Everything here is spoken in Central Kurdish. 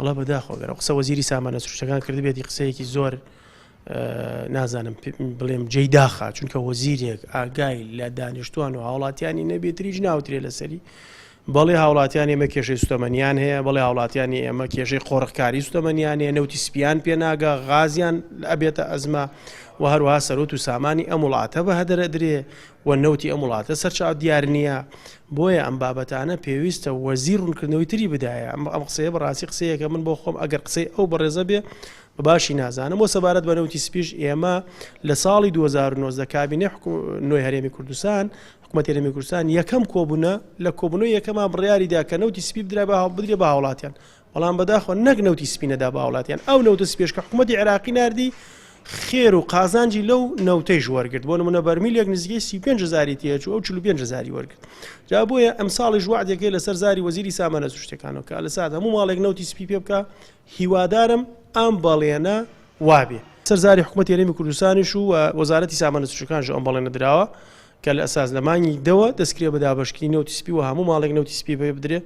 وەڵا بەداخەوە گەر ئەو قسە وەزیری سامانە سروشتەکان کردبێتی قسەیەکی زۆر نازانم بڵێم جێی داخە چونکە وەزیرێک ئاگای لە دانیشتوان و هاوڵاتیانی نەبێتریش ناوترێ لەسەری بەڵێ هاوڵاتیانی ئێمە کێشەی سوتەمەنیان هەیە بەڵێ هاوڵاتیانی ئێمە کێشەی قۆرخکاری سوتەمەنیان هەیە نەوتی سپیان پێناگە غازیان ئەبێتە ئەزمە و هەروەها سەرۆت و سامانی ئەم وڵاتە بە هەدەرە درێ و نەوتی ئەم وڵاتە سەرچاو دیار نییە بۆیە ئەم بابەتانە پێویستە وەزیر ڕوونکردنەوەی تری بدایە ئەم ئەم قسەیە بەڕاستی قسەیەکە من بۆ خۆم ئەگەر قسەی ئەو بەڕێزە بێ بە باشی نازانم وە سەبارەت بە نەوتی سپیش ئێمە لە ساڵی 2019 کابینەی نوێی هەرێمی کوردستان حکوومەتی هەرێمی کوردستان یەکەم کۆبوونە لە کۆبوونەوەی یەکەما بڕیاری دا کە نەوتی سپی بدرا بە بدرێ بە هاوڵاتیان بەڵام بەداخەوە نەک نەوتی سپی نەدا بە هاوڵاتیان ئەو نەوتە سپیش کە حکوومەتی عێراقی ناردی خێر و قازانجی لەو نەوتەیش وەرگرت بۆ نمونە بەرمیلێک نزیکەی 35 هزاری تێچوو ئەو 45 هزاری وەرگرت جا بۆیە ئەمساڵیش وعدێکەی لەسەر زاری وەزیری سامانە سروشتەکانەوە کە لە سات هەموو ماڵێک نەوتی سپی پێ بکە هیوادارم ئەم بەڵێنە وابێ. سەر زاری حکومەتی هەرێمی کوردستانیش و وەزارەتی سامانە سروشتەکانش ئەم بەڵێنە دراوە کە لە ئەساس لە مانگی دەوە دەستکرێ بە دابەشکردنی نەوتی سپی و هەموو ماڵێک نەوتی سپی پێ بدرێ.